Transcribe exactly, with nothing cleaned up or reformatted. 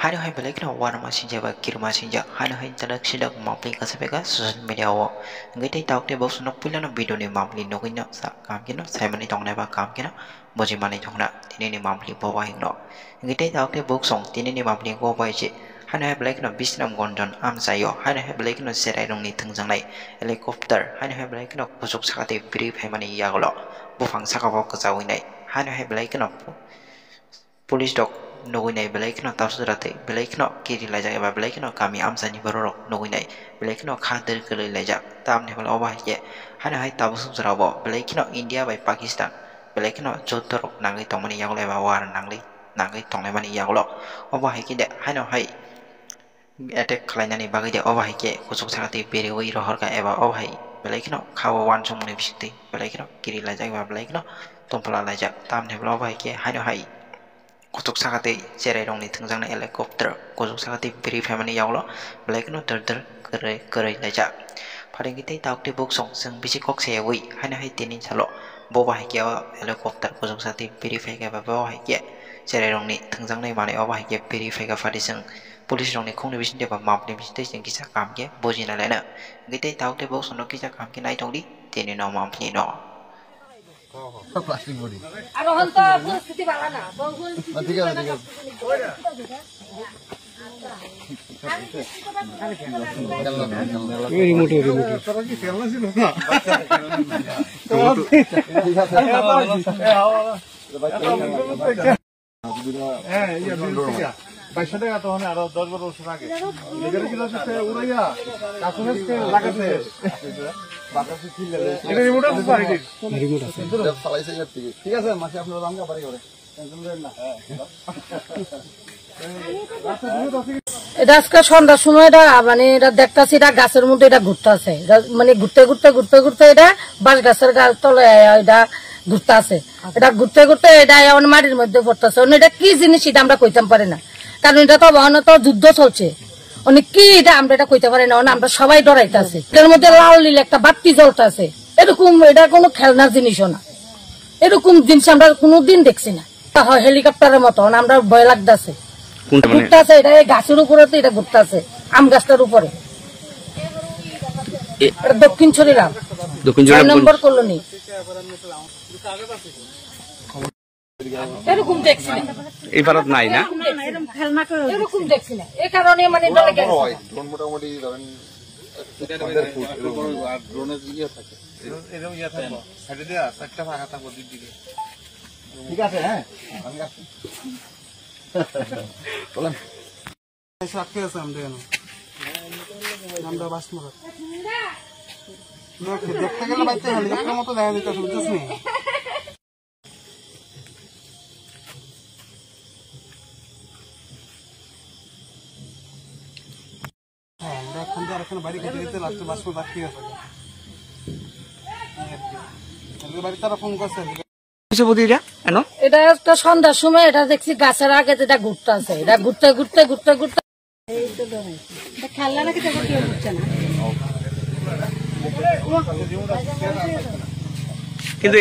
Haino hai belai kheno uanama sinjak ba kirima sinjak, haino hai tadak sidak mapli kasa beka social media o. Hingke tei tabuk tei bo sono puilano video ni mapli nugui no sa kam keno saimani tongnai ba kam keno bujimani tongna tini ni mapli bo bai no. Hingke tei tabuk tei bo song tini ni mapli bo bai se haino hai belai kheno Bisramganj amchaio, haino hai belai kheno cherai rok ni thwngjaknai helicopter, haino hai belai kheno kuchuk saka tei biri phaimani yagulo buphang saka bo kwchaui nai, haino hai belai kheno Police rok nugui nai belai kheno tabswk jora tei belai kheno kiri laijak eba belai kheno kami amchani borok rok nugui nai belai kheno kha deri kwrwi laijak. Tamni hwnba obo hai khe haino hai tabuk swk jora bo belai kheno India bai Pakistan belai kheno jotto rok nangwi tongmani yagulo eba war nangwi nangwi tonglaimani yagulo. Obo hai khe de haino hai attack khlainani bagwi de obo hai khe kuchuk saka tei biriwi rohorkha eba obo hai belai kheno kha o uansukmani bisingtwi belai kheno kiri laijak eba belai kheno tongphla laijak. Tamni hwnba obo hai khe haino hai kuchuk saka tei cherai rokni thwngjaknai helicopter kuchuk saka tei biri phaimani yagulo belai kheno dor dor kwrwi kwrwi laijak. Pharingkhe tei tabuk tei buk song chwng bisi kok sayawi haino hai tini salo bo bahai khe o helicopter kuchuk saka tei biri phaikha ba bo hai khe cherai rokni thwngjaknai manwi obo hai khe biri phaikha phati chwng police rokni khungni bisingtwi ba mapni bisingtwi chwng kisa kaham khe bujina laina. Hwnkhe tei tabuk tei buk songno kisa kaham khe naitokdi tini no mapni no. Plastic body. Aro hon to poriskiti bala na, bo poriskiti Ah, thik ase, thik ase. Ei remote, remote. হ্যাঁ, ইয়া, বিল থেকে। বাইশশো টাকা তো মানে আরো দশ বারো বছর আগে। এখানে কি হচ্ছে, সে উড়াইয়া, কাকুরে সে লাগাতে। এটা রিমোট আছে তো, আইডি? রিমোট আছে। ঠিক আছে, মাসে আপনারা রান্না বাড়ি করে। Tension করেন না। এটা আজকে সন্ধ্যার সময় এটা মানে এটা দেখতাছি, এটা গাছের মধ্যে এটা ঘুরতে আছে। এটা মানে ঘুরতে ঘুরতে ঘুরতে ঘুরতে এটা বাঁশ গাছের গা-, তলে এটা ঘুরতে আছে। এটা ঘুরতে ঘুরতে এটা এখন মাটির মধ্যে পড়তেছে। মানে এটা কি জিনিস এটা আমরা কইতাম পারি না, কারণ এটা তো অবহানে তো যুদ্ধ চলছে। মানে কি এটা আমরা এটা কইতে পারি না, মানে আমরা সবাই ডরাইতে আছি। এটার মধ্যে লাল নীল একটা বাতি জ্বলতে আছে, এরকম এটা কোনো খেলনার জিনিসও না, এরকম জিনিস আমরা কোনোদিন দেখছি না। তা হয় হেলিকপ্টারের মতন, আমরা ভয় লাগতাছে। কোনটা মানে? ঘুরতাছে, এটা এই গাছের উপরে তো এটা ঘুরতাছে, আম গাছটার উপরে। এ- এটা দক্ষিণ ছড়িরাম, দক্ষিণ ছড়িরাম ছয় নম্বর কোন? কলোনি। এরকম দেখছি না। এই পারত নাই না? এরকম দেখছি না। এরকম দেখছি না। এই কারণে মানে ডরে গেছে। ড্রোন মোটামুটি ধরেন পঞ্চাশ ফুট এরকম। আর ড্রোনের ইয়ে থাকে। এরকম ইয়ে থাকবো। সাইডে দিয়ে চারটা ফাঁকা থাকবো দুই দিকে। ঠিক আছে, হ্যাঁ, আমি আসছি। চলেন। এসে আটকে আছে আমরা এখানে। আমরা বাস মারা। দেখতে গেলে বাইতে হেলিকপ্টার মতো দেখা যাইতেছে, বুঝছিস নি? হ্যাঁ, আমরা এখন যে আরেকখানে বাড়ি খেতে খেতে লাস্টে বাস মারা আটকে গেছে। এই আর কি। বাড়ি তারা ফোন করছে। কিসে বুদ্ধি এটা? এনো? এটা একটা সন্ধ্যার সময় এটা দেখছি গাছের আগে যেটা ঘুরতে আছে। এটা ঘুরতে ঘুরতে ঘুরতে ঘুরতে কিন্তু